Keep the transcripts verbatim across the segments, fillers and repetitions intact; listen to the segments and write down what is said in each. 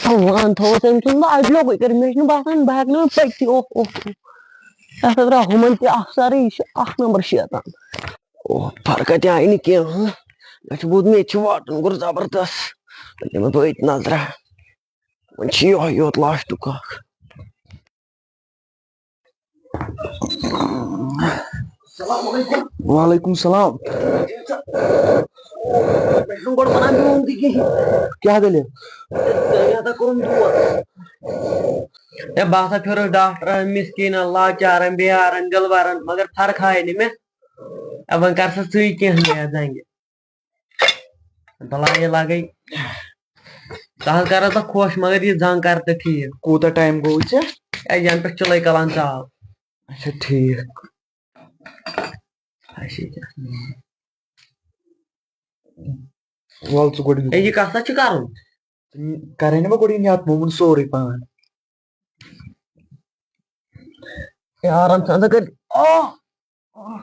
وَن تھوٚوُس أمۍ سُنٛد، بہٕ اَتہِ لوٚگُے کٔرِتھ، مےٚ چھُنہٕ باسان بہٕ ہٮ۪کہٕ نہٕ پٔکِتھٕے۔ اوہ، اوہ، اوہ۔ یَتھ ہا درٛاو ہُمَن تہِ اَکھ سَرٕے، یہِ چھُ اَکھ نمبر شیطان۔ اوہ، فرقہ تہِ آیہِ نہٕ کینٛہہ، ہاں۔ مےٚ چھُ بوٗزمُت، ییٚتہِ چھُ واٹَن گُر زبردست۔ تیٚلہِ دِمہٕ بہٕ أتۍ نظرہ۔ وۄنۍ چھُ یِہوٚے یوت لاسٹُک اَکھ۔ السلام علیکم۔ وعلیکم السلام۔ مےٚ چھُنہٕ گۄڈٕ وَنان میون تہِ کِہیٖنۍ۔ کیٛاہ دٔلیٖل؟ مےٚ ہسا کوٚرُن دود۔ ہے، بہٕ ہسا پھِرُس ڈاکٹرن، مسکیٖنن، لاچارن، بیارن، غلبارن، مگر فرق آیہِ نہٕ مےٚ۔ ہے، وۄنۍ کر سا ژٕے کینٛہہ مےٚ یتھ زنٛگہِ۔ بلاے لگے۔ تہٕ حظ کرس بہٕ خۄش، مگر یہِ زنٛگ کر تہٕ ٹھیٖک۔ کوٗتاہ ٹایم گوٚو ژےٚ؟ ہے، ینہٕ پٮ۪ٹھ چِلے کلان ژاو۔ اچھا، ٹھیٖک۔ اچھا، کیٛاہ؟ وَل ژٕ گۄڈٕ یہِ۔ ہے، یہِ کَتھ حظ چھُ کَرُن؟ کَرے نہٕ بہٕ گۄڈٕ یہِ نیٚتھ مومُن سورُے پان۔ ہے، آرام سان سا کٔرۍ۔ آہ! آہ!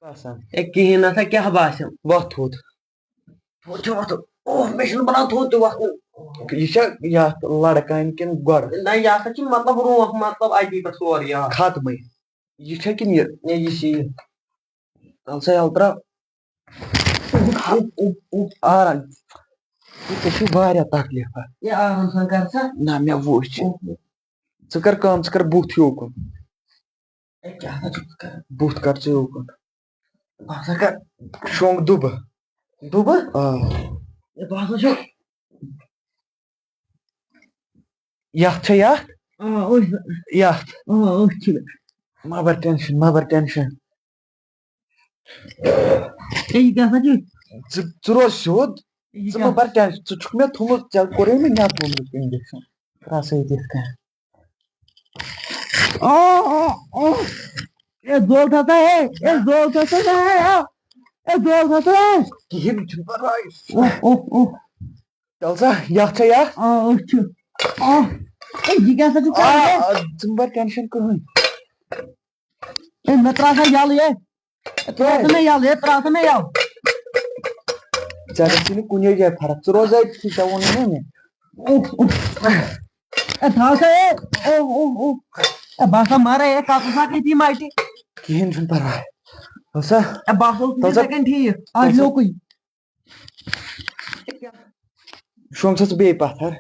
باسان۔ ہے، کِہیٖنۍ نہ سا، کیٛاہ باسیٚو؟ وۄتھ تھوٚد۔ تھوٚد چھُ وۄتھُن۔ اوہ، مےٚ چھُنہٕ بَنان تھوٚد تہِ وۄتھُن۔ یہِ چھا یَتھ لَڑکانہِ کِنہٕ گۄڈٕ؟ نہ، یہِ ہسا چھُ مطلب روح، مطلب اَتی پٮ۪ٹھ سورُے، آ۔ ختمٕے۔ یہِ چھا کِنہٕ یہِ؟ ہے، یہِ چھِ یہِ۔ تَل سا یَلہٕ ترٛاو۔ اوٚپ، اوٚپ، اوٚپ، آرام۔ یہِ ژےٚ چھُے واریاہ تکلیٖف اَتھ۔ ہے، آرام سان کر سا۔ نہ، مےٚ وُچھ۔ اوٚپ، اوٚپ۔ ژٕ کر کٲم، ژٕ کر بُتھ ہیوٗ کُن۔ ہے، کیٛاہ سا چھُکھ ژٕ کران؟ بُتھ کر ژٕ ہیوٗ کُن۔ بہٕ ہسا کر شۄنٛگ دُبہٕ۔ دُبہٕ؟ آ۔ ہے، بہٕ ہسا چھُس۔ یَتھ چھا یَتھ؟ آ، أتھۍ۔ یَتھ۔ آ، أتھۍ چھِ۔ مہ بَر ٹٮ۪نشَن، مہ بَر ٹٮ۪نشَن۔ ہے، یہِ کیٛاہ سا چھُ؟ ژٕ، ژٕ روز سیوٚد۔ یہِ ژٕ کیٛاہ؟ مہ بَر ٹٮ۪نشَن، ژٕ چھُکھ مےٚ تھوٚمُت، ژےٚ کوٚرُے مےٚ نیٚتھ ووٚنمُت injection۔ رَسَے دِتھ کانٛہہ۔ آ، آ، آ۔ اے زول تھاو سا، اے، اے زول تھاو سا، اے، اے۔ اے زول تھاو سا، اے۔ کِہیٖنۍ چھُنہٕ پَرواے۔ اوہ، اوہ، اوہ۔ تَل سا، یَتھ چھا یَتھ؟ آ، أتھۍ چھُ۔ آ، اے، یہِ کیٛاہ سا چھُ آ، کران، اے؟ آ، ژٕ مہ بَر ٹٮ۪نشَن کٕہٕنۍ۔ اے، مےٚ ترٛاو سا یَلہٕ، اے۔ اے، ترٛاو سا مےٚ یَلہٕ، اے، ترٛاو سا مےٚ یَلہٕ۔ ژےٚ گژھی نہٕ کُنے جایہِ فرق۔ ژٕ روز أتھی، ژےٚ ووٚنُے نا مےٚ۔ اوہ، اوہ۔ اے، تھاو سا، اے۔ اوہ، اوہ، اوہ۔ اے، بہٕ ہسا مَرے، اے، کَتھ سا کھٔتی مَٹہِ۔ کِہیٖنۍ چھُنہٕ پَرواے۔ وَل سا۔ اے، بہٕ ہسا اوسُس وَل سا۔ یِتھَے کٔنۍ ٹھیٖک۔ آز وَل سا۔ لیوٚکُے۔ شۄنٛگ سا ژٕ بیٚیہِ پَتھر۔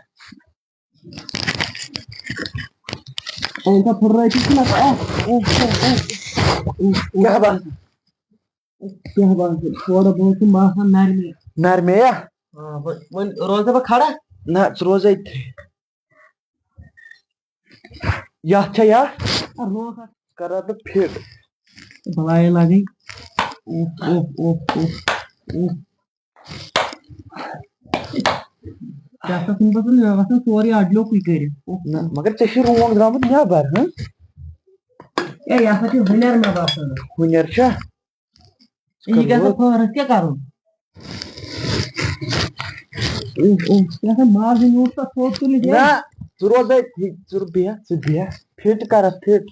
وۄنۍ چھا پھٕٹرٲیِتھ چھُ نہ، آہ، اوہ، اوہ، اوہ، اوہ، اوہ۔ کیٛاہ باسان؟ کیٛاہ باسان؟ تھوڑا بہت چھُ باسان نرمی۔ نرمی یا؟ آ، وۄنۍ، وۄنۍ روزٕ بہٕ کھڑا؟ نہ، ژٕ روز أتھی۔ یَتھ چھا یَتھ؟ آ، روز اَتھ۔ کَرا بہٕ فِٹ۔ بَلاے لَگٕنۍ۔ اوہ، اوہ، اوہ، اوہ، اوہ۔ کیٛاہ سا چھُنہٕ باسان، مےٚ باسان سورُے اَڈلیوکُے کٔرِتھ۔ نہ، مگر ژےٚ چھُے رونٛگ درٛامُت نٮ۪بر، ہہ؟ اے، یہِ ہسا چھُ ہُنٮ۪ر مےٚ باسان۔ ہُنٮ۪ر چھا؟ یہِ کیٛاہ سا فٲرس کیٛاہ کَرُن؟ اوہ، اوہ، یہِ ہسا مازٕے نیوٗٹھ تَتھ تھوٚد تُلِتھ، ہے۔ نہ، ژٕ روز اَتہِ، ژٕ بیٚہہ، ژٕ بیٚہہ، فِٹ کَرَتھ فِٹ۔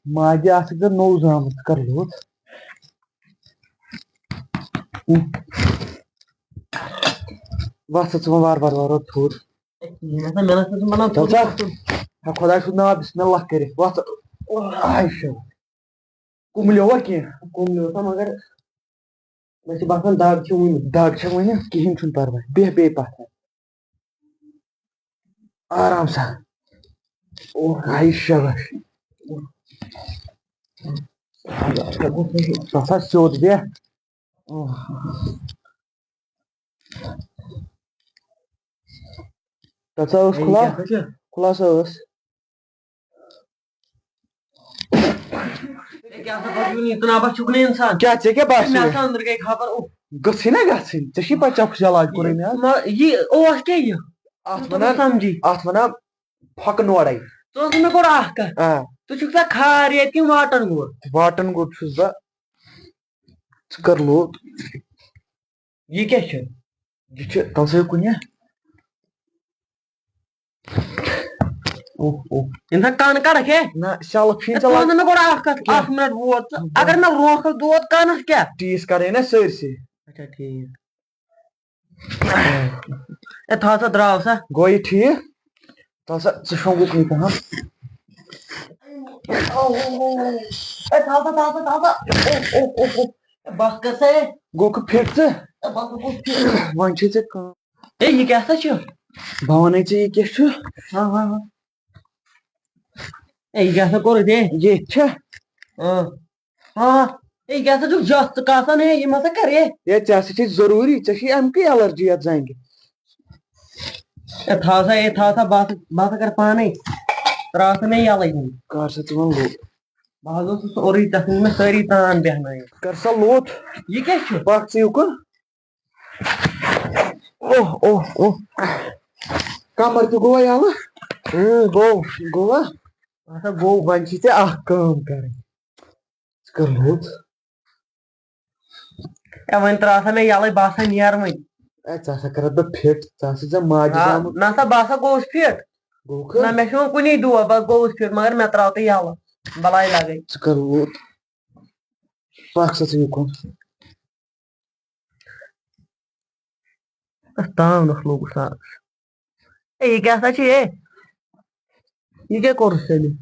ماجہِ آسکھ ژےٚ نوٚو زامُت، ژٕ کَر لوٚت۔ وَتھ ژٕ وۄنۍ وارٕ وارٕ وارٕ وارٕ تھوٚد۔ ہے، کِہیٖنۍ نہ سا، مےٚ نہ سا چھُنہٕ بَنان تَل سا۔ تھوٚد وۄتھُن۔ ہے، خۄداے سُنٛد ناو، بِسمِ اللہ کٔرِتھ وَتھ ژٕ۔ آے شو۔ کُملیو ہا کینٛہہ؟ کُملیو سا، مگر مےٚ چھِ باسان دَگ چھِ وُنہِ۔ دَگ چھےٚ وُنہِ؟ کِہیٖنۍ چھُنہٕ پَرواے۔ بیٚہہ بیٚیہِ پَتھر۔ آرام سان۔ اوہ، ہاے شاباش۔ تَتھ آو سیوٚد، بیٚہہ۔ اوہ۔ تَتھ ہا اوس ہے، یہِ کھُلا-، کیٛاہ سا چھُ؟ کھُلاسہٕ ٲس۔ ہے، کیٛاہ سا پَتہٕ یُن یہِ تنابَس چھُکھ نہٕ اِنسان۔ کیٛاہ، ژےٚ کیٛاہ باسیو؟ مےٚ ہسا أنٛدرٕ گٔے خبر، اوٚہ۔ گٔژھٕے نا گژھٕنۍ، ژےٚ چھُے پَتہٕ ژےٚ کُس علاج کوٚرُے مےٚ؟ مہ-، یہِ اوس کیٛاہ یہِ؟ اَتھ ژٕ وَنان، سَمجھی۔ اَتھ وَنان پھۄکہٕ نورَے۔ ژٕ وَن مےٚ گۄڈٕ اَکھ کَتھ۔ آ۔ ژٕ چھُکھ سا کھار ییٚتہِ کِنہٕ واٹَن گوٚٹ؟ واٹَن گوٚٹ چھُس بہٕ۔ ژٕ کَر لوٚت؟ یہِ کیٛاہ چھُ؟ یہِ چھُ، تَل سا یہِ کُنہِ۔ اوہ، اوہ۔ اِنسان کَن کَڑَکھ، ہے؟ نہ، شَلہٕ چھُے ہے، ژےٚ ژٕ وَن لَگ-، مےٚ گۄڈٕ اَکھ کَتھ، کینٛہہ۔ اَکھ مِنَٹ ووت ژٕ۔ اگر مےٚ رونٛکھَس دود کَنَس کیٛاہ؟ ٹیٖس کَرے نا سٲرسٕے۔ اچھا، ٹھیٖک۔ اے، تھاو سا، درٛاو سا۔ گوٚو یہِ ٹھیٖک؟ تھاو سا، ژٕ شۄنٛگُکھ نہٕ پَہَم۔ اے، تھاو سا، تھاو سا، تھاو سا۔ اوہ، اوہ، اوہ، اوہ۔ اے، بَس کر سا، اے۔ گوٚو کھٕ فِٹ ژٕ؟ اے، بَس گوٚو فِٹ۔ وۄنۍ چھے ژےٚ کٲم۔ اے، یہِ کیٛاہ سا چھُ؟ بہٕ وَنَے ژےٚ، یہِ کیٛاہ چھُ؟ ہاں، ہاں، ہاں۔ اے، یہِ کیٛاہ سا کوٚرُتھ، اے؟ ییٚتہِ چھا؟ اۭں۔ ہاں، اے، یہِ کیٛاہ سا چھُکھ جَتھ ژٕ کاسان، اے، یِم ہسا کر، اے؟ اے، ژےٚ ہسا چھے ضروٗری، ژےٚ چھے اَمہِ کُے allergy یَتھ زنٛگہِ۔ اے، تھاو سا، اے، تھاو سا، بہٕ ہسا، بہٕ ہسا کر پانے۔ ترٛاو سا مےٚ یَلَے وۄنۍ۔ کر سا ژٕ وۄنۍ لوٚت۔ بہٕ حظ اوسُس اورُے، تَتھ ؤنۍ مےٚ سٲری تان بیٚہنٲیِتھ۔ کر سا لوٚت۔ یہِ کیٛاہ چھُ؟ پَکھ ژٕ یُکُن۔ اوہ، اوہ، اوہ۔ کمر تہِ گوٚوا یَلہٕ؟ اۭں، گوٚو۔ گوٚوا؟ اَسا گوٚو۔ وۄنۍ چھِ ژےٚ اَکھ کٲم کَرٕنۍ۔ ژٕ کر لوٚت۔ اے، وۄنۍ ترٛاو سا مےٚ یَلَے، بہٕ ہسا نیرٕ وۄنۍ۔ اے، ژٕ ہسا کَرَتھ بہٕ فِٹ، ژٕ ہسا ژےٚ ماجہِ آ، زامُت۔ نہ سا، بہٕ ہسا گوٚوُس فِٹ۔ گوٚو کھہٕ؟ نہ، مےٚ چھُ وۄنۍ کُنی دۄہ، بہٕ گوٚوُس فِٹ، مگر مےٚ ترٛاو تہٕ یَلہٕ، بَلاے لَگَے۔ ژٕ کر لوٚت۔ پَکھ سا ژٕ یُکُن۔ اَتھ تاونَس لوٚگُس آز۔ اے، یہِ کیٛاہ سا چھُ، اے؟ یہِ کیٛاہ کوٚرُتھ ژےٚ مےٚ؟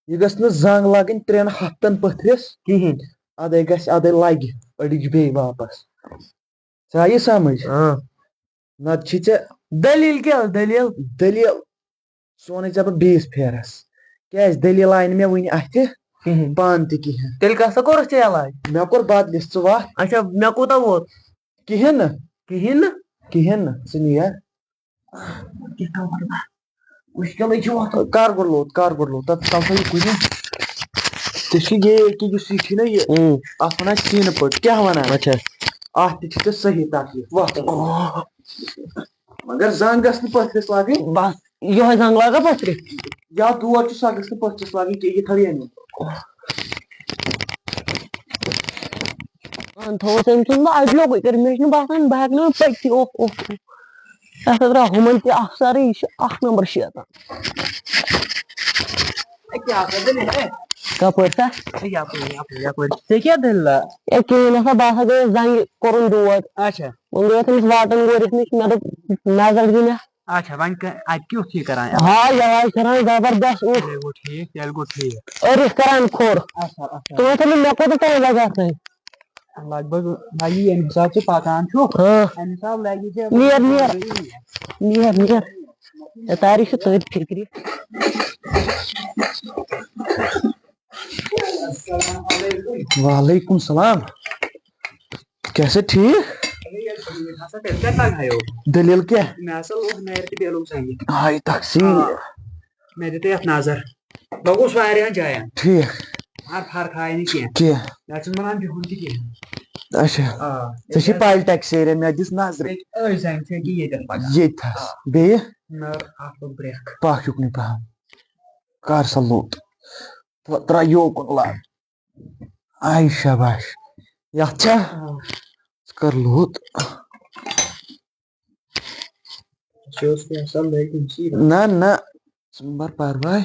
یہِ گژھِ نہٕ زنٛگ لَگٕنۍ ترٛٮ۪ن ہفتن پٔتھرِس کِہیٖنۍ۔ اَدَے گژھِ، اَدَے لَگہِ أڑِج بیٚیہِ واپس۔ ژےٚ آیہِ سمجھ؟ اۭں۔ نَتہٕ چھِ ژےٚ دٔلیٖل کیٛاہ ٲس؟ دٔلیٖل؟ دٔلیٖل سونٕے ژےٚ بہٕ بیٚیِس پھیرَس۔ کیٛازِ دٔلیٖل آیہِ نہٕ مےٚ وٕنہِ اَتھِ کِہیٖنۍ۔ پانہٕ تہِ کِہیٖنۍ۔ تیٚلہِ کَس سا کوٚرُتھ ژےٚ علاج؟ مےٚ کوٚر بدلِس، ژٕ وَتھ۔ اچھا، مےٚ کوٗتاہ ووت؟ کِہیٖنۍ نہٕ۔ کِہیٖنۍ نہٕ؟ کِہیٖنۍ نہٕ، ژٕ نیر۔ کیٛاہ کَرٕ بہٕ؟ مُشکِلٕے چھُ وۄتھان۔ کر گۄڈٕ لوٚت، کر گۄڈٕ لوٚت، تَتھ تھاو سا یہِ کُنہِ۔ ژےٚ چھُ یہِ، ییٚکیٛاہ یُس یہِ چھُے نہ یہِ، اۭں۔ اَتھ وَنان سیٖنہٕ پٔٹ، کیٛاہ وَنان؟ اچھا۔ اَتھ تہِ چھِ ژےٚ صحیح تکلیٖف، وَتھ۔ مگر زنٛگ گژھِ نہٕ پٔتھرِس لاگٕنۍ۔ بس، یِہوٚے زنٛگ لاگا پٔتھرِ؟ یا دود چھُ، سۄ گژھِ نہٕ پٔتھرِس لاگٕنۍ کینٛہہ، یہِ تھاو ییٚمہِ۔ اہن، تھوٚوُس أمۍ سُنٛد وۄنۍ اَڈٕ لوٚگُے کٔرِتھ۔ مےٚ چھُنہٕ باسان بہٕ ہٮ۪کہٕ نہٕ وۄنۍ پٔکتھٕے۔ اوہ، اوہ، اوہ۔ یَتھ ہا درٛاو ہُمَن تہِ اَکھ سَرٕے، یہِ چھُ اَکھ نمبر شیطان۔ اے، کیٛاہ سا دٔلیٖل، اے؟ کَپٲرۍ سا؟ اے، یَپٲرۍ، یَپٲرۍ، یَپٲرۍ۔ ژےٚ کیٛاہ دٔلیٖلہ؟ اے، کِہیٖنۍ نہ سا، بہٕ ہسا گٔیَس زنٛگہِ، کوٚرُن دود۔ اچھا۔ وۄنۍ گٔیَس أمِس واٹَن گورِس نِش، مےٚ دوٚپ، نظر دِ مےٚ۔ اچھا، وۄنۍ کہ-، اَتہِ کیُتھ چھُ یہِ کران؟ ہا، یہِ حظ چھُ کران زبردست اوٚہ۔ تیٚلے گوٚو ٹھیٖک، تیٚلہِ گوٚو ٹھیٖک۔ أرِتھ کران کھوٚر۔ اچھا، اچھا۔ ژٕ وَن تہٕ مےٚ، مےٚ کوٗتاہ ٹایم لگہِ اَتھ تانۍ؟ لگ بگ لگہِ ییٚمہِ حساب ژٕ پکان چھُکھ، ہاں۔ اَمہِ حساب لگہِ ژےٚ نیر، نیر۔ نیر، نیر۔ ہے، تاری چھُ تٔتھۍ فِکرِ۔ السلام علیکم۔ وعلیکم السلام۔ کیٛاہ سا ٹھیٖک؟ اے، ییٚلہِ ٹھیٖک ہسا، تیٚلہِ کَتہِ لَگہٕ ہا یو؟ دٔلیٖل کیٛاہ؟ مےٚ ہسا لوٚگ نَرِ تہٕ بیٚیہِ لوٚگ زَنٛگہِ۔ ہاے تَکسیٖر۔ آ، مےٚ دِتُے یَتھ نظر۔ لوٚگُس واریاہَن جایَن۔ ٹھیٖک۔ مگر فرق آیہِ نہٕ کینٛہہ۔ کینٛہہ۔ مےٚ چھُنہٕ بَنان بِہُن تہِ کِہیٖنۍ۔ اچھا۔ آ، ژےٚ چھِ ییٚتہِ پَے ٹیکسیریا، مےٚ دِژ نظرِ۔ ییٚتہِ أتھۍ زَنٛگہِ چھِ ییٚکیٛاہ ییٚتٮ۪تھ پَکان۔ ییٚتہِ تھَس۔ آ۔ بیٚیہِ؟ نٔر اَکھ لوٚگ برٛٮ۪کھ۔ پَکھ یُکنُے پَہَم۔ کَر سا لوٚت۔ تہٕ ترٛاو یوکُن لَب۔ آے شاباش۔ یَتھ چھا؟ آ۔ ژٕ کر لوٚت۔ یہِ اوس کینٛہہ سا لٲگِتھ أمۍ سٕے۔ نہ، نہ، ژٕ مہٕ بَر پَرواے۔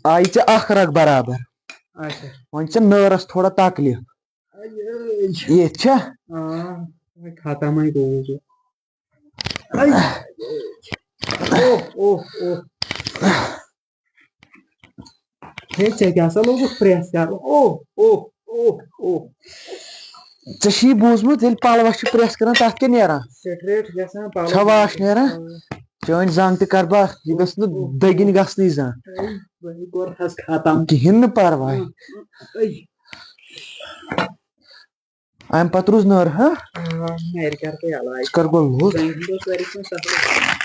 آیہِ ژےٚ اَکھ رَگ برابر۔ اچھا۔ وۄنۍ چھِ ژےٚ نٲرَس تھوڑا تکلیٖف۔ اَیے۔ ییٚتہِ چھا؟ آ، وۄنۍ ختمٕے گوٚوُس بہٕ۔ اَیے۔ اوہ، اوہ، اوہ۔ ہے، ژےٚ کیٛاہ سا لوگُتھ پرٛٮ۪س کَرُن؟ اوہ، اوہ، اوہ، اوہ۔ ژےٚ چھُے بوٗزمُت، ییٚلہِ پَلوَس چھِ پرٛٮ۪س کَران، تَتھ کیٛاہ نیران؟ سٹریٹ گژھان پَلو۔ چھا واش نیران؟ آ۔ چٲنۍ زنٛگ تہِ کَرٕ بہٕ اَتھ، یہِ گژھِ نہٕ اوہ، اوہ۔ دٔگِنۍ گژھنٕے زانٛہہ۔ اَے، وۄنۍ کوٚر حظ ختم۔ کِہیٖنۍ نہٕ پَرواے۔ اَے۔ اَمہِ پَتہٕ روٗز نٔر، ہا؟ آ، نَرِ کَرٕ تۄہہِ علاج۔ ژٕ کَر گۄڈٕ لوٚت۔ زَنٛگہِ ہُنٛد اوس سٲرِسٕے سَہلٕے۔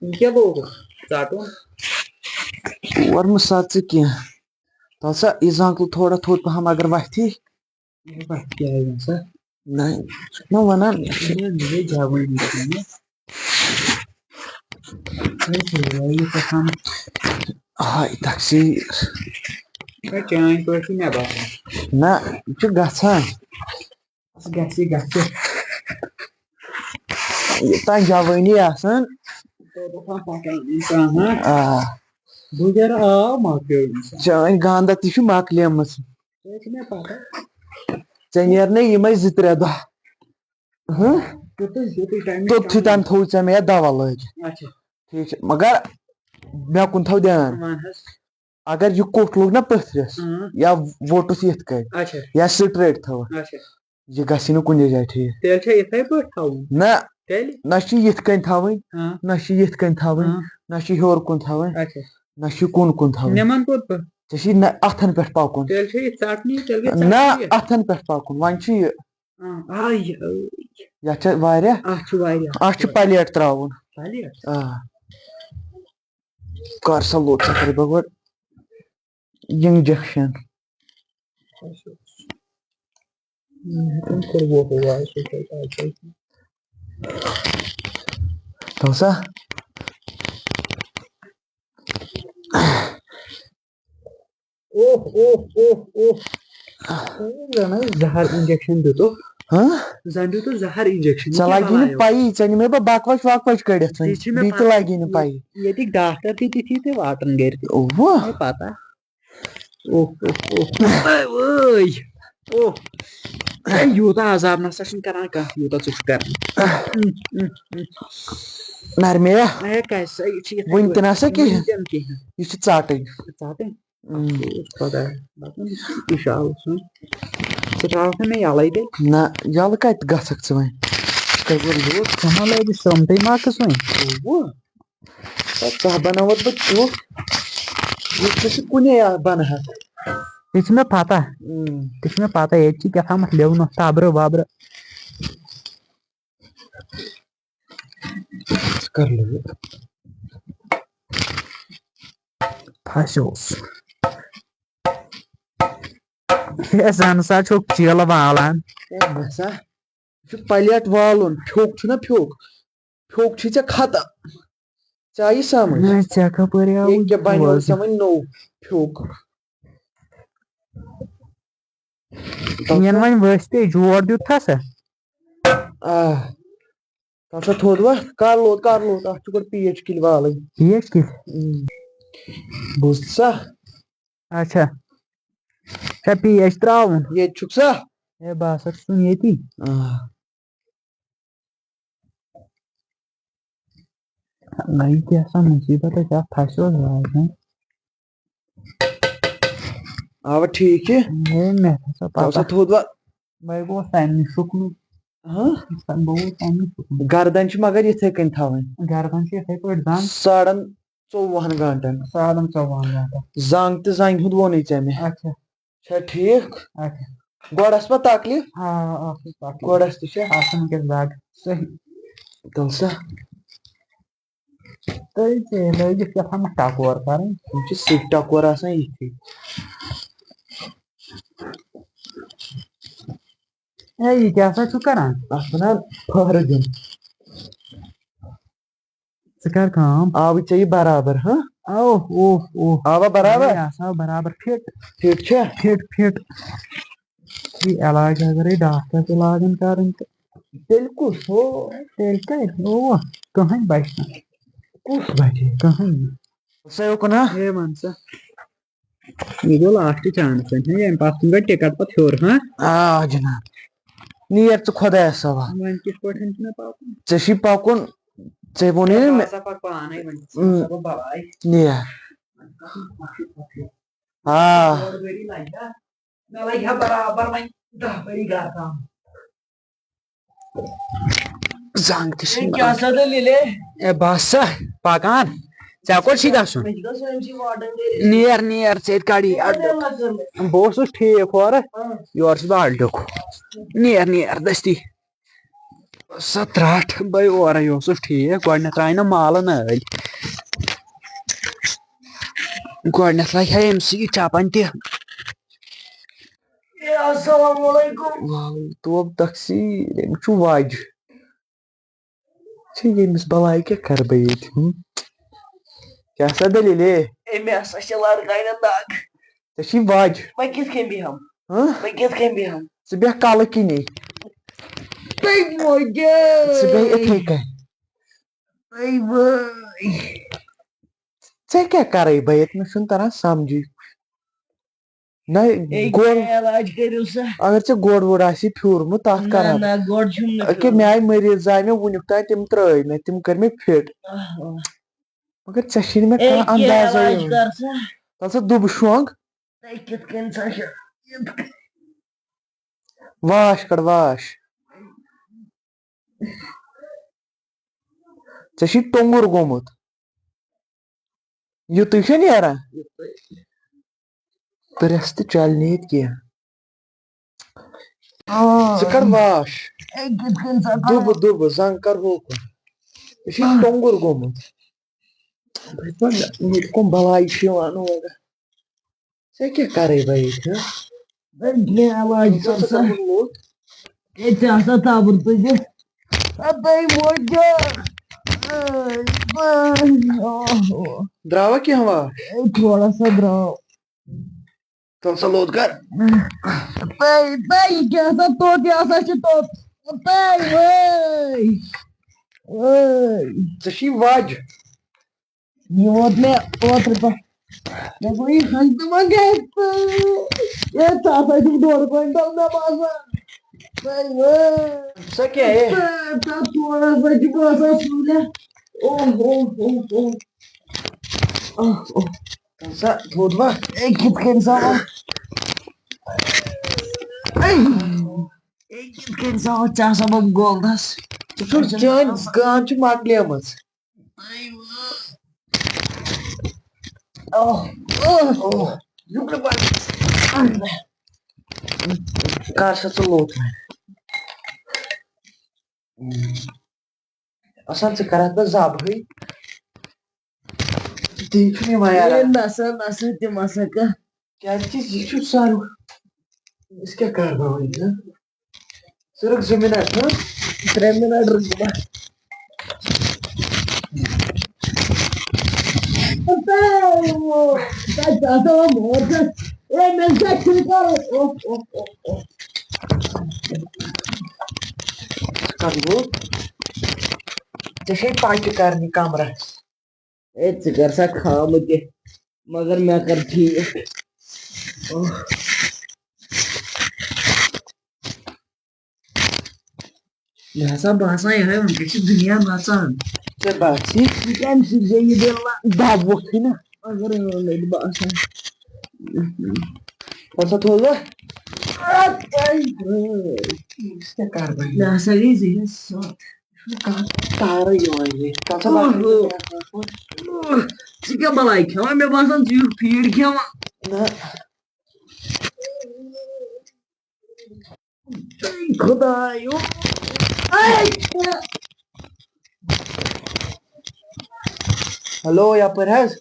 یہِ کیٛاہ لوگُکھ ژَٹُن؟ اور مہٕ سَت ژٕ کینٛہہ۔ تَل سا، یہِ زنٛگ تُل تھوڑا تھوٚد پَہَم، اگر وَتھِ۔ یہِ وَتھِ کیٛازِ نہٕ سا؟ نہ، ژٕ چھُکھ نہ وَنان۔ یہِ چھُنہ مےٚ جوٲنی چھِ مےٚ۔ ہاے، تقسیٖر۔ ہے، چٲنۍ پٲٹھۍ چھُ مےٚ باسان۔ نہ، یہِ چھُ گژھان۔ گژھِ، گژھِ۔ یوٚتام جوٲنی آسان۔ توٚتام پَکان اِنسان، ہا؟ آ۔ بُجر آو مۄکلیو اِنسان۔ چٲنۍ گاندا تہِ چھِ مۄکلیمٕژ۔ سُہ چھِ مےٚ پتہ۔ ژےٚ نیرنَے یِمَے زٕ ترٛےٚ دۄہ۔ ہہ؟ توٚتُے، توٚتُے تَمہِ توٚتتھٕے تام تھوٚو ژےٚ مےٚ یَتھ دوا لٲگِتھ۔ اچھا۔ ٹھیٖک چھُ، مگر مےٚ کُن تھاو دیان۔ وَن حظ۔ اگر یہِ کوٚٹھ لوٚگ نہ پٔتھرِس، اۭں۔ یا ووٚٹُس یِتھ کٔنۍ، اچھا۔ یا straight تھاوَکھ، اچھا۔ یہِ گژھِ نہٕ کُنہِ جایہِ ٹھیٖک۔ تیٚلہِ چھا یِتھَے پٲٹھۍ تھاوُن؟ نہ، تیٚلہِ؟ نہ چھِ یِتھ کٔنۍ تھاوٕنۍ، ہاں۔ نہ چھِ یِتھ کٔنۍ تھاوٕنۍ، ہاں۔ نہ چھِ ہیوٚر کُن تھاوٕنۍ، اچھا۔ نہ چھِ کُن کُن تھاوٕنۍ۔ نِمَن کوٚت پَتہٕ؟ ژےٚ چھِ نہ اَتھَن پٮ۪ٹھ پَکُن۔ تیٚلہِ چھا یہِ ژَٹنی، تیٚلہِ گژھِ نہ، ژَٹنی یہِ۔ اَتھَن پٮ۪ٹھ پَکُن۔ وۄنۍ چھِ یہِ، اۭں، آ، یہِ، یَتھ چھِ واریاہ، اَتھ چھُ واریاہ۔ اَتھ چھُ پَلیٹ ترٛاوُن۔ پَلیٹ؟ آ۔ کر سا لوٚت سا کَرٕ بہٕ گۄڈٕ injection۔ تَو سا۔ اوہ، اوہ، اوہ، اوہ۔ زَن زَہر injection دیُتُکھ۔ ہاں؟ زَن دیُتُکھ زَہر injection۔ ژےٚ لَگی نہٕ پَیی، ژےٚ نِمَے بہٕ بَکوَچ وَکوَچ کٔڑِتھ وۄنۍ۔ ژےٚ چھِ مےٚ بیٚیہِ تہِ پَتہ۔ لَگی نہٕ پَیی۔ ییٚتِکۍ ڈاکٹر تہِ تِتھی تہٕ واٹَن گٔرۍ تہِ۔ اوہ۔ مےٚ پَتہ۔ اوہ، اوہ، اوہ، اوہ، اوے۔ اوہ۔ ہے، یوٗتاہ عذاب نہ سا چھُنہٕ کران کانٛہہ، یوٗتاہ ژٕ چھُکھ کران۔ نرمے یا؟ ہے، کیٛاہ سا، یہِ چھِ یِتھَے وٕنہِ تہِ پٲٹھۍ۔ نہ سا کِہیٖنۍ۔ وٕنہِ تہِ نہٕ کِہیٖنۍ۔ یہِ چھِ ژَٹٕنۍ۔ ژَٹٕنۍ؟ اۭں۔ اوس خۄدایا، دَپان، یہِ چھُ اِشارٕ سُنٛد۔ ژٕ ترٛاوَکھ نہٕ مےٚ یَلَے تیٚلہِ؟ نہ، یَلہٕ کَتہِ گژھکھ ژٕ وۄنۍ؟ ژٕ کَتہِ ووٚن یوٗت؟ ژٕ ما لٲگِتھ سرٛمٹٕے ما کٕس وۄنۍ؟ اوٚوُ۔ ژٕ ہا بناوتھ بہٕ ژٕ، یُتھ ژٕ سُہ کُنے بنہٕ ہکھ۔ یہِ چھِ مےٚ پتہ۔ اۭں۔ یہِ چھِ مےٚ پتہ، ییٚتہِ چھِ کیٛاہ تامَتھ لِونَس تبرٕ وبرٕ۔ ژٕ کر لٲگِتھ؟ پھسیوس۔ ہے، زَن سا چھُکھ چیٖلہٕ والان۔ ہے، نسا۔ یہِ چھُ پلیٹ والُن، پھیوٚک چھُنہ پھیوٚک؟ پھیوٚک چھُے ژےٚ ختم۔ ژےٚ آیہِ سمجھ؟ نہ، ژےٚ کپٲرۍ آوُے ییٚکیٛاہ بنیو بوزنہٕ؟ ژےٚ وۄنۍ نوٚو پھیوٚک۔ یِن وۄنۍ ؤسۍ تے جوڑ دیُت تھا سا؟ آ۔ تَتھ چھا تھوٚد وۄتھ؟ کر لوٚت، کر لوٚت۔ اَتھ چھُ گۄڈٕ پیچ کِلۍ والٕنۍ۔ پیچ کِلۍ؟ اۭں۔ بوٗزتھٕ سا؟ اچھا۔ چھا پیچ ترٛاوُن؟ ییٚتہِ چھُکھ سا؟ ہے، بہٕ ہسا چھُس وُنہِ ییٚتی۔ آ۔ نہ، یہِ کیٛاہ سا مُصیٖبت چھِ، اَتھ پھَسیوس واریاہ۔ اَوا ٹھیٖک چھِ۔ ہے، مےٚ ہسا تَو سا پَتہ۔ تھوٚد وۄنۍ۔ بہٕ گوس تَمہِ نِش شُکنُے۔ ہاں؟ بہٕ گوس تَمہِ نِش شُکنُے۔ گردن چھِ مگر یِتھَے کٔنۍ تھاوٕنۍ۔ گردن چھِ یِتھَے پٲٹھۍ زَن۔ ساڑَن ژوٚوُہَن گٲنٛٹَن۔ ساڑَن ژوٚوُہَن گٲنٛٹَن۔ زنٛگ تہٕ زنٛگہِ ہُنٛد ووٚنُے ژےٚ مےٚ۔ اچھا۔ چھا ٹھیٖک؟ اچھا۔ گۄڈَس ما تکلیٖف؟ آ، آ، سُہ چھُ تکلیٖف۔ گۄڈَس تہِ چھا؟ آسان وٕنکیٚس دگ۔ صحیح۔ تَل سا۔ تُہۍ ژےٚ لٲگِتھ کیٛاہ تھامَتھ ٹکور کَرٕنۍ؟ یِم چھِ سِکھ ٹکور آسان یِتھی۔ ہے، یہِ کیٛاہ سا چھُ کَران؟ اَتھ وَنان پھٲرٕ دیُن۔ ژٕ کَر کٲم۔ آوٕے ژےٚ یہِ برابر، ہاں؟ اوہ، اوہ، اوہ۔ آوا برابر؟ ہے، اَتھ آو برابر فِٹ۔ فِٹ چھا؟ Fit, fit. یہِ علاج اگرے ڈاکٹر تہِ لاگن کرٕنۍ تہٕ۔ تیٚلہِ کُس ہو؟ تیٚلہِ کتہِ؟ اوہ، کٕہٕنۍ بچہِ نہٕ۔ کُس بچہِ؟ کٕہٕنۍ نہٕ۔ سا یوکُن ہا؟ ہے، وَن سا۔ یہِ گوٚو last chance وۄنۍ، ہے، ییٚمہِ پتہٕ کُن گٔے ٹکٹ پتہٕ ہیوٚر، ہاں؟ آ جناب۔ نیر ژٕ خۄدایس حوالہٕ۔ وۄنۍ کِتھ پٲٹھۍ چھُ مےٚ پکُن؟ ژےٚ چھُے پکُن، ژےٚ ووٚنُے ہے، نہٕ بہٕ مےٚ۔ ہسا پکہٕ پانے وۄنۍ، ژٕ ہُم۔ ہسا گوٚو بلاے۔ نیر۔ آ۔ ژور ؤری لگہِ ہا، مےٚ لگہِ ہا برابر وۄنۍ دَہ ؤری گرٕ تام۔ زنٛگ تہِ چھِ ہے، کیٛاہ سا دٔلیٖل، ہے؟ ہے، بس سا، پکان۔ ژےٚ کوٚت چھُے گژھُن؟ مےٚ چھُ گژھُن أمۍ سٕے واٹن گرِ۔ نیر، نیر، ژےٚ تہِ کڑی۔ ہے، اڈٕ۔ مےٚ لٔج کٔرمٕژ۔ بہٕ اوسُس ٹھیٖک ہورٕ۔ آ۔ یورٕ چھُس بہٕ اڈٕ لیوٚکھ۔ نیر، نیر، دٔستی۔ سۄ ترٛٹھ بے اورَے اوسُس ٹھیٖک، گۄڈٕنٮ۪تھ ترٛایہِ نہٕ مالہٕ نٲلۍ۔ گۄڈٕنٮ۪تھ لَگہِ ہا أمۍ سٕے یہِ چَپَن تہِ۔ اے، السلام علیکم۔ وعلیکم تقصیر، أمِس چھُ وَجہِ۔ چھِ ییٚمِس بَلاے کیٛاہ کَرٕ بہٕ ییٚتہِ، ہُم؟ کیٛاہ سا دٔلیٖل، اے؟ أمۍ ہسا چھِ لَرکاینَن دَگ۔ ژےٚ چھی وَجہِ۔ بہٕ کِتھ کٔنۍ بیٚہمہٕ؟ ہاں؟ بہٕ کِتھ کٔنۍ بیٚہمہٕ؟ ژٕ بیٚہہ کَلہٕ کِنی۔ تُہۍ مۄگے۔ ژٕ بیٚہہ یِتھَے کٔنۍ۔ تُہۍ وٲے۔ ژےٚ کیٛاہ کَرَے بہٕ ییٚتہِ؟ مےٚ چھُنہٕ تَران سَمجھٕے۔ نہ، ہے، گۄڈ، کیٛاہ علاج کٔرِو سا؟ اگر ژےٚ گۄڈ وۄڈ آسی پھیوٗرمُت، تَتھ نہ، کَرٕ ہا نہ، بہٕ۔ گۄڈ چھُم نہٕ أکیٛاہ پھیوٗرمُت۔ مےٚ آیہِ مٔریٖض، آیہِ مےٚ وٕنیُک تام، تِم ترٛٲے مےٚ، تِم کٔرۍ مےٚ فِٹ۔ آہ، آہ۔ مگر ژےٚ چھِی نہٕ مےٚ ہے، کانٛہہ کیٛاہ اندازَے علاج یِوان۔ کَر سا؟ تَلہٕ سا دُبہٕ شۄنٛگ۔ ہے، کِتھ کٔنۍ سا چھُ؟ یِتھ کٔنۍ۔ واش کَڑ، واش۔ ژےٚ چھُے ٹوٚنٛگُر گوٚمُت۔ یُتُے چھُ نیران۔ تہٕ رٮ۪س تہِ چَلہِ نہٕ ییٚتہِ کینٛہہ۔ آ۔ ژٕ کَڑ واش۔ ہے، کِتھ کٔنۍ سا کَڑو؟ دُبہٕ، دُبہٕ، زنٛگ کَر ہوکُن۔ یہِ چھُے آ۔ ٹوٚنٛگُر گوٚمُت۔ بہٕ چھُس وَنان، ییٚتہِ کٕم بَلایہِ چھِ یِوان اورٕ۔ ژےٚ کیٛاہ کَرَے بہٕ ییٚتہِ، ہہ؟ ہے، کینٛہہ علاج ژٕ کَر سا سا۔ کَرُن لوٚت؟ ہے، ژےٚ آسا تَبُر تُجِتھ؟ اَدَے موجا۔ اے، اے، اوہ، اوہ۔ درٛاوا کینٛہہ واش؟ ہے، تھوڑا سا درٛاو۔ تَلہٕ سا لوٚت کَر۔ اے، اے، یہِ کیٛاہ سا توٚت، یہِ ہسا چھُ توٚت۔ اے، وٲے۔ وٲے۔ ژےٚ چھِی وَج۔ یہِ ووت مےٚ اوترٕ پٮ۪ٹھ۔ مےٚ گوٚو یہِ ہنٛگتہٕ منٛگے۔ ہے، ژٕ ہسا چھُکھ ڈوٚڈ کوینٹل مےٚ باسان۔ ہے، وٲے۔ سۄ کیٛاہ، ہے؟ ہے، ژٕ تھوڑا سا چھُ باسان سُلہِ۔ اوہ، اوہ، اوہ، اوہ۔ اوہ، اوہ۔ سا تھوٚد وا؟ ہے، کِتھ کٔنۍ سا وا؟ ہے، ہے، کِتھ کٔنۍ سا وا؟ ژےٚ ہسا بوٚم گولدس۔ ژٕ چھُکھ، چٲنۍ گان چھِ مۄکلیمٕژ۔ اوہ، اوہ، اوہ۔ کر سا ژٕ لوٚت وۄنۍ؟ اصل، ژٕ کرکھ نہٕ زبہٕے۔ ژٕ چھُکھ نہٕ یِوان یارا۔ ہے، نسا، نسا، تہِ مسا کانٛہہ۔ کیازِ کہِ یہِ چھُ سرُپھ۔ أسۍ کیٛاہ کرو وۄنۍ، ہہ؟ ژٕ رُک زٕ منٹ، ہہ؟ ترٛےٚ منٹ رُک بہٕ۔ کَتھ گوٚو؟ ژےٚ چھے پاٹی کرنہِ کمرس۔ ہے، ژٕ کر سا خامہٕ تہِ، مگر مےٚ کر ٹھیٖک۔ اوہ۔ مےٚ ہسا باسان یِہوٚے وٕنکٮ۪س چھِ دُنیا نژان۔ ژےٚ باسہِ؟ یہِ کَمہِ سۭتۍ گٔے یہِ بِلہ؟ دَب ووٚتھُے نہ۔ مگر اۭں، مےٚ تہِ باسان۔ پَتہٕ تھوٚو مےٚ۔ اَدٕ کیٛاہ کَرٕ بہٕ؟ مےٚ ہسا گٔے ذہنَس سَتھ۔ تارے یِوان یہِ۔ تَتھ چھا باسان اوہ۔ ژٕ کیٛاہ بَلاے کھٮ۪وان؟ مےٚ باسان ژٕ چھُکھ فیٖڈ کھٮ۪وان۔ نہ۔ خۄدایو۔ ہیلو، یَپٲرۍ حظ۔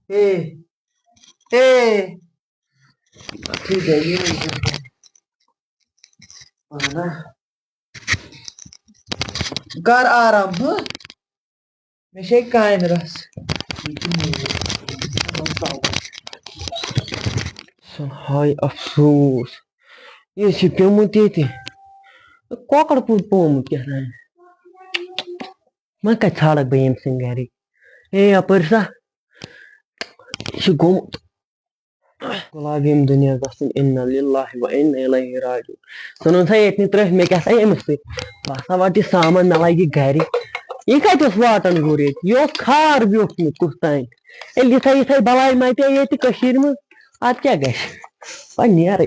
ہے۔ ہے۔ اَتھٕے گٔیے وٕنکٮ۪ن۔ اَہَن ہا۔ کر آرام، ہہ؟ مےٚ چھے کامہِ رَژھ۔ ہاے افسوس، یہِ چھُ پیوٚمُت ییٚتہِ۔ کۄکر کُل پیوٚمُت کیٛاہ تام۔ وۄنۍ کَتہِ ژھانڈَکھ بہٕ ییٚمہِ سٕنٛدِ گَرِ؟ ہے یَپٲرۍ سا، یہِ چھُ گوٚمُت۔ گۄلاب ییٚمہِ دُنیا گژھُن، اِنّا لِلّٰہِ و اِنّا اِلَیہِ راجِعوٗن۔ ژٕ نُن سا ییٚتہِ نٕے ترٛٲوِتھ، مےٚ کیٛاہ سا أمِس سۭتۍ؟ بہٕ ہسا وَٹہٕ یہِ سامان، مےٚ لَگہِ گَرِ۔ یہِ کَتہِ اوس واٹَن گُر ییٚتہِ؟ یہِ اوس خار بیوٗٹھمُت کُس تام۔ ییٚلہِ یِتھَے یِتھَے بَلاے مَتے ییٚتہِ کٔشیٖرِ منٛز، اَدٕ کیٛاہ گژھِ؟ وۄنۍ نیرٕ۔